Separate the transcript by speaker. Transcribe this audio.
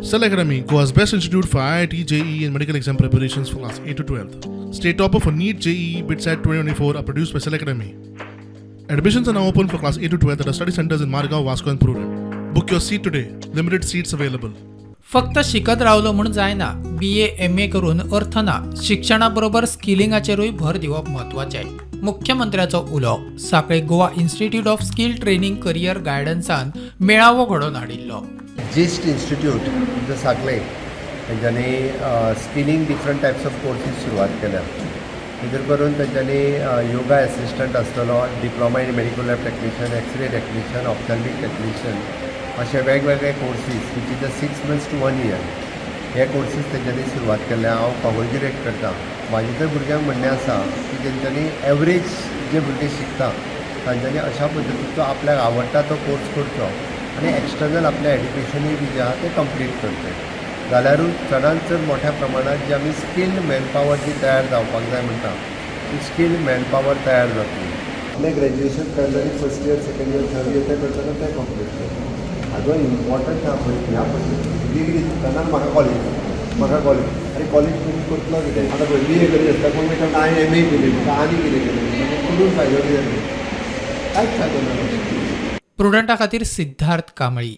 Speaker 1: Cell Academy, Goa's best institute for IIT, JEE, and medical exam preparations for class 8 to 12. State topper for NEET, JEE, BITSAT 2024 are produced by Cell Academy. Admissions are now open for class 8 to 12 at our study centers in Margao, Vasco, and Prudent. Book your seat today. Limited seats available.
Speaker 2: फक्त शिकत रावलो म्हूण जायना. बी ए, M A करून अर्थ ना. शिक्षणा बरोबर स्किलिंगाचेरूय भर दिवप म्हत्वाचें, मुख्यमंत्र्याचो उलो. साखळे Goa Institute of Skill Training Career गायडन्सान मेळावो घडोवन हाडिल्लो.
Speaker 3: जिस्ट इन्स्टिट्यूट जो साखळे, तेंच्यांनी skilling, different types of courses सुरवात केल्या. भितर करून तेंच्यांनी योगा एसिस्टंट आसतलो, diploma in medical lab technician, X-ray technician, ophthalmic technician, अशे वेगवेगळे courses which is a 6 months to one year, हे कोर्सीस तेंच्यांनी सुरवात केल्या. हांव कॉंग्रेच्युलेट करता. म्हाजें तर भुरग्यांक म्हणणें आसा की तेंच्यांनी एवरेज जे भुरगे शिकता, तांच्यांनी अशा पद्दतीचो आपल्याक आवडटा तो कोर्स करचो आनी एक्सटर्नल आपलें एड्युकेशनूय बी जें आहा तें कंप्लीट करचें जाल्यारूच चडांत चड मोठ्या प्रमाणात जी आमी स्किल्ड मॅनपावर जी तयार जावपाक जाय म्हणटा, ती स्किल्ड मॅनपावर तयार जातली. आपलें ग्रॅज्युएशन करतना first year, second year, third year तें करतना तें कंप्लीट करता. हाजो इम्पॉर्टंट आहा पळय, ह्या पद्दतीन डिग्री सुद्दां ना. म्हाका कॉलेज, म्हाका कॉलेज, आनी कॉलेज करून करतलो कितें? आतां पळय, बी ए करीत आसता कोण, म्हणटा हांवें एम ए केली, म्हाका आनी कितें केलें. मागीर करून फायदो कितें? कांयच फायदो ना.
Speaker 2: प्रुडंटा खातीर सिद्धार्थ कांबळी.